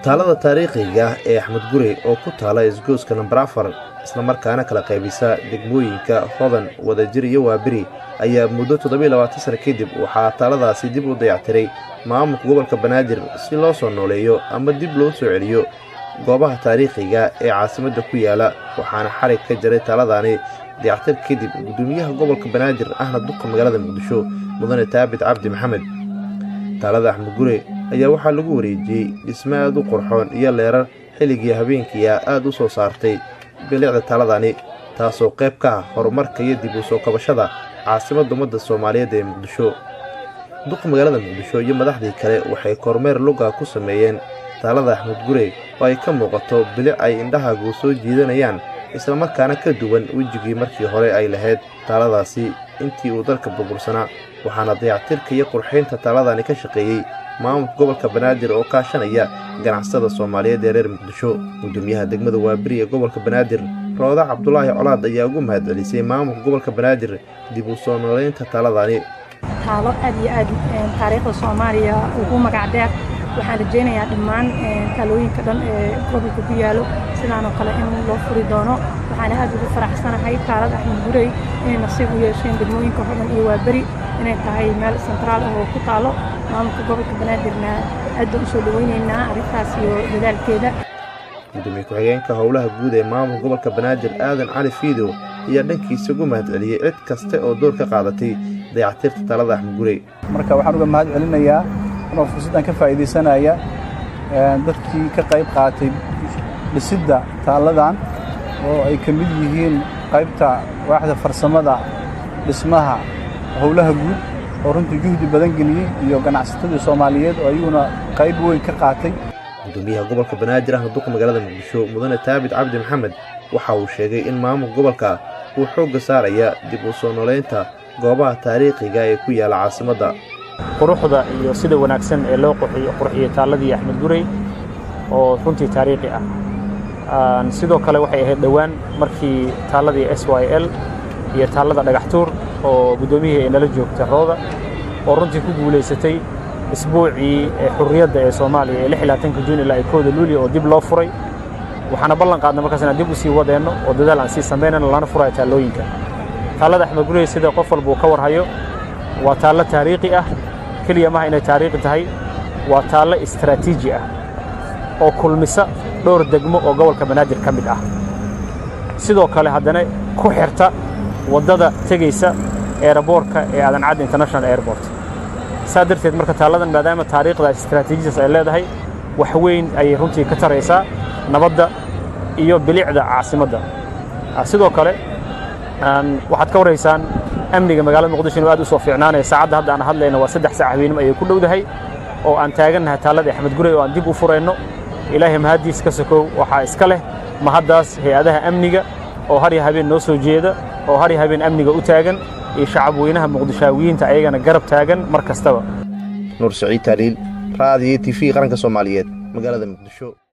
Taalada taariikhiga ah ee Axmed Gurey oo ku taala isgoyska nambar 4 isla markaana kala qaybisa degmooyinka Hodan, Wadajir iyo Waaberi ayaa muddo 27 sano kadib waxaa taaladaasi dib u dayactiray maamulka gobolka Banaadir si loo soo nooleeyo ama dib loo soo celiyo goobaha taariikhiga ee caasimadda ku yaala. Waxaana xarig ka jaray taaladani dayactir kadib gudoomiyaha gobolka Banaadir ahna duqa magaalada Muqdisho Mudane Taabit Cabdi Maxamed. Taalada Axmed Gurey ayaa waxaa lagu wareejiyey dhisme aad u qurxoon iyo leerar xilligii habeenkii aad u soo saartay bilicda taaladani, taasoo qayb ka ah horumarka iyo dib u soo kabashada caasimadda ummadda Soomaaliyeed ee Muqdisho. Duqa magaalada Muqdisho iyo madaxdii kale waxay kormeer luga ku sameeyeen taalada Axmed Gurey oo ay ka muuqato bilic ay indhahaagu soo jiidanayaan isla markaana ka duwan wejigii markii hore ay lahayd taaladaasi intii uu dalka burbursanaa. Waxaana dayactirka iyo qurxinta taaladani ka shaqeeyey maamulka gobolka Banaadir oo kaashanaya ganacsatada Soomaaliyeed ee reer Muqdisho. Gudoomiyaha degmada Waaberi ee gobolka Banaadir Rooda Cabdulaahi Colaad ayaa ugu mahadcelisay maamulka gobolka Banaadir dib u soo nooleynta taaladani. Taalo aad iyo aad taariikhda Soomaaliya ugu magac dheer. Waxaan rajeynayaa dhammaan taalooyinka dhan ee gobolka ku yaalo sidaan oo kale in loo furi doono. Waxaan aad ugu faraxsanahay taalada Axmed Gurey inay nasiib u yeesheen degmooyinka Hodan iyo Waaberi inay tahay meel central ah oo ku taalo. Maamulka gobolka Banaadirna aad baan u soo dhaweynaynaa arrintaas iyo dadaalkeeda. Gudoomiye ku-xigeenka howlaha guud ee maamulka gobolka Banaadir Aadan Cali Fiido ayaa dhankiisa ugu mahadceliyey cid kasta oo door ka qaadatay dayactirka taalada Axmed Gurey. Marka waxaan uga mahad celinayaa anoo fursaddan ka faa'iidaysanaya dadkii ka qayb qaatay dhisidda taaladan oo ay ka mid yihiin qaybta waaxda farsamada dhismaha howlaha guud oo runtii juhdi badan geliyey iyo ganacsatadii Soomaaliyeed oo ayaguna qayb weyn ka qaatay. Gudoomiyaha gobolka Banaadir ahna duqa magaalada Muqdisho Mudane Taabit Cabdi Maxamed waxa uu sheegay in maamulka gobolka uu xoogga saaraya dib u soo nooleynta goobaha taariikhiga ee ku yaala caasimadda. Quruxda iyo sida wanaagsan ee loo qurxiyey taaladii Axmed Gurey oo runtii taariikhi ah. Sidoo kale waxay ahayd dhowaan markii taaladii SYL iyo taalada Dhagaxtuur oo gudoomiyihii ay nala joogta Rooda oo runtii ku guuleysatay isbuucii xurriyadda ee Soomaaliya ee 26 Juun ilaa 1 Luulyo oo dib loo furay. Waxaana ballan qaadnay markaas inaan dib u sii wadeenno oo dadaal aan sii sameynayno lana furayo taalooyinka. Taalada Axmed Gurey sida qof walba uu ka warhayo waa taallo taariikhi ah, keliya maaha inay taariikhi tahay, waa taallo istaraatiiji ah oo kulmisa dhowr degmo oo gobolka Banaadir ka mid ah. Sidoo kale haddana ku xirta waddada tegeysa airportka ee Aadan Cadde International Airport. Saa darteed marka taaladan maadaama taariikhdaas istaraatiijiyadaas ay leedahay wax weyn ayay runtii ka taraysaa nabadda iyo bilicda caasimadda. Sidoo kale waxaad ka waraysaan amniga magaalada Muqdisho inuu aad u soo fiicnaanayo. Saacadda hadda aan hadlayno waa 3 saac habeenimo ayay ku dhowdahay oo aan taagannahay taalada Axmed Gurey oo aan dib u furayno. Ilaahay mahadiis ka sokow waxaa iska leh mahaddaas hay'adaha amniga oo har iyo habeen noo soo jeeda oo har iyo habeen amniga u taagan iyo shacab weynaha Muqdishaawiyiinta ayagana garab taagan mar kastaba. Nuur Saciid Taaliil, Raadiyo TV Qaranka Soomaaliyeed, magaalada Muqdisho.